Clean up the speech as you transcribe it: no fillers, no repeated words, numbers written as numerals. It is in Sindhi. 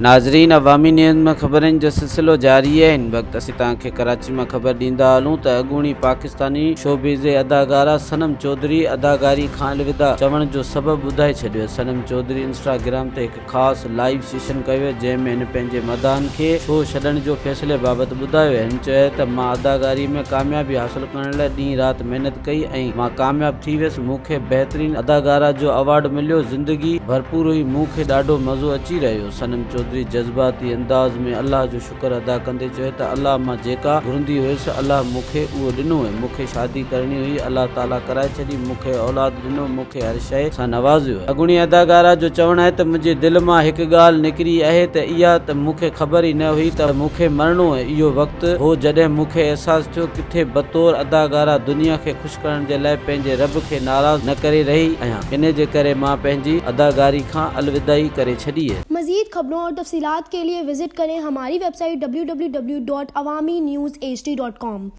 ناظرين عوامي نيوز ۾ خبرن جو سلسلو جاري آهي هن وقت اسين توهان کي ڪراچي مان خبر ڏيندا هلون ته اڳوڻي پاڪستاني شوبز جي اداڪارا صنم چوڌري اداڪاري کان الوداع چوڻ جو سبب ٻڌائي ڇڏيو صنم چوڌري انسٽاگرام تي هڪ خاص لائيو سيشن ڪيو جنهن ۾ هن پنهنجي مداحن کي شو ڇڏڻ جو فيصلي بابت ٻڌايو هن چيو ته مان اداڪاري ۾ ڪاميابي حاصل ڪرڻ لاء ڏينهن رات محنت ڪئي ۽ مان ڪامياب ٿي ويس مون کي بهترين اداڪارا جو ايوارڊ مليو، زندگي ڀرپور هئي، مون کي ڏاڍو مزو اچي رهيو. صنم چوڌري جذباتي انداز ۾ الله جو شڪر ادا ڪندي چيو ته الله مان جيڪا گهرندي هيس الله مون کي اهو ڏنو ۽ مون کي شادي ڪرڻي هئي الله تعاليٰ ڪرائي ڇڏي، مون کي اولاد ڏنو، مون کي هر شيء سان نوازيو. اڳوڻي اداڪارا جو چوڻ آهي ته منهنجي دل مان هڪ ڳالهه نڪري آهي ته اها ته مون کي خبر ئي نه هئي ته مون کي مرڻو آهي، اهو وقت هو جڏهن مون کي احساس ٿيو ڪٿي بطور اداڪارا دنيا کي خوش ڪرڻ جي لاء پنهنجي رب کي ناراض نه ڪري رهي آهيان، انهي جي ڪري مان پنهنجي اداڪاري کان الوداعي ڪري ڇڏي. مزيد خبرون اور تفصيلات ڪي ليي وزٽ ڪرين هماري website W W W dot Awami news H D dot com.